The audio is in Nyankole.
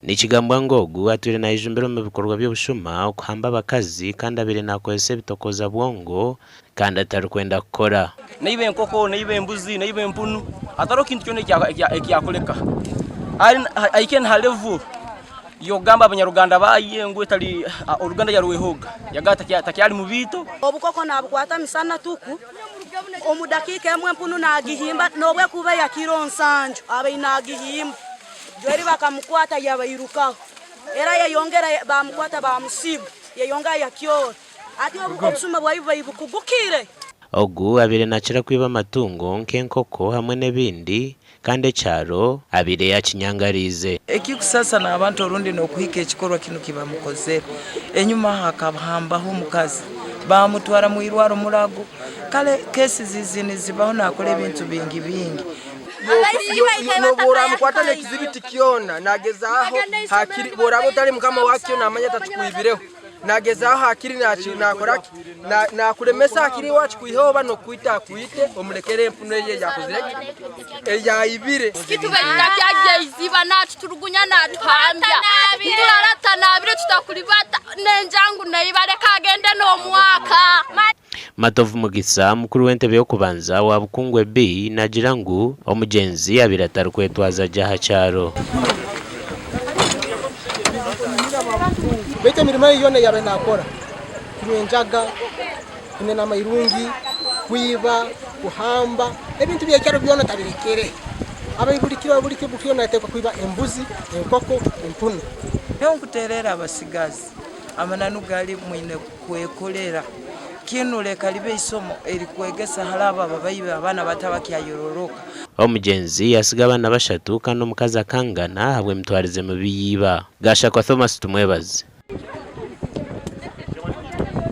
Nikigambwa ngu ogu atwire nayejumbira omu bikorwa by'obushuma, okuhamba abakazi kandi abaire nakozesa ebitokoza bwongo kandi atarikwenda kukora. Naiba enkoko, naiba embuzi, naiba empunu, hatariho kintu kyona eki yakureka. Ahikire na ha level y'okugamba abanyaruganda baaye ngu etari oruganda yarwehoga, yagamba takyari mu biito. Obukoko nabukwata misana tuku, omu dakiika emwe empunu nagihimba n'obu ekuba eya kiro nsanju abaire nagihimba. Joeli bakamukwata yabairukaho era yayongera bamukwata bamusiba yayongera yakyora. Ati obusuma bwayo bubaire bukugukire. Ogu abaire nakira kwiba amatungo nk'enkoko hamwe n'ebindi kandi ekyaro abaire yakinyangariize. Ekikusasa n'abantu orundi n'okuhika ekikorwa kinu kibamukozere. Enyuma hakahambaho omukazi bamutwara mwirwaro murago. Kale cases izi nizibaho nakora ebintu bingi bingi. N'obu oramukwata n'ekizibiti kyona nagezaho hakiri bworaba otari mukama wakyo namanya atakikwibireho. Nagezaho hakiri nakora ki? Nakuremesa hakiri iwe akikwiheho oba nokukwita akwite omulekere empunu eye eyakozire ki? Eyayibire. Kitubaire eiziba natuturugunya natuhambya niturara tutanabire tutakuribata nenjangu neiba reka agende nomwaka. Matovu Mugisa, mukuru w'entebe y'okubanza owa Bukungwe B naagira ngu omugyenzi abaire atarikwetwaza gye aha kyaro. Baitu emirimo ye yoona ei yaabaire naakora, kunywa enjaga, kunena amairungi, kwiba, kuhamba, ebintu by'ekyaro byona tabirekere. Abaire buri kiro buri kiro naateekwa kwiba embuzi, enkoko, empunu. Nyowe nkuteerera abasigazi, amananu gali mwine kwekorera. Kinu leka libe isomo erikwegesa hali abo ababaibe abaana bato abakyayororoka. Omugyenzi yasiga abaana bashatu kandi omukazi akangana ahabw'emitwarize mibi ya iba. Gashakwa Thomas Tumwebaze.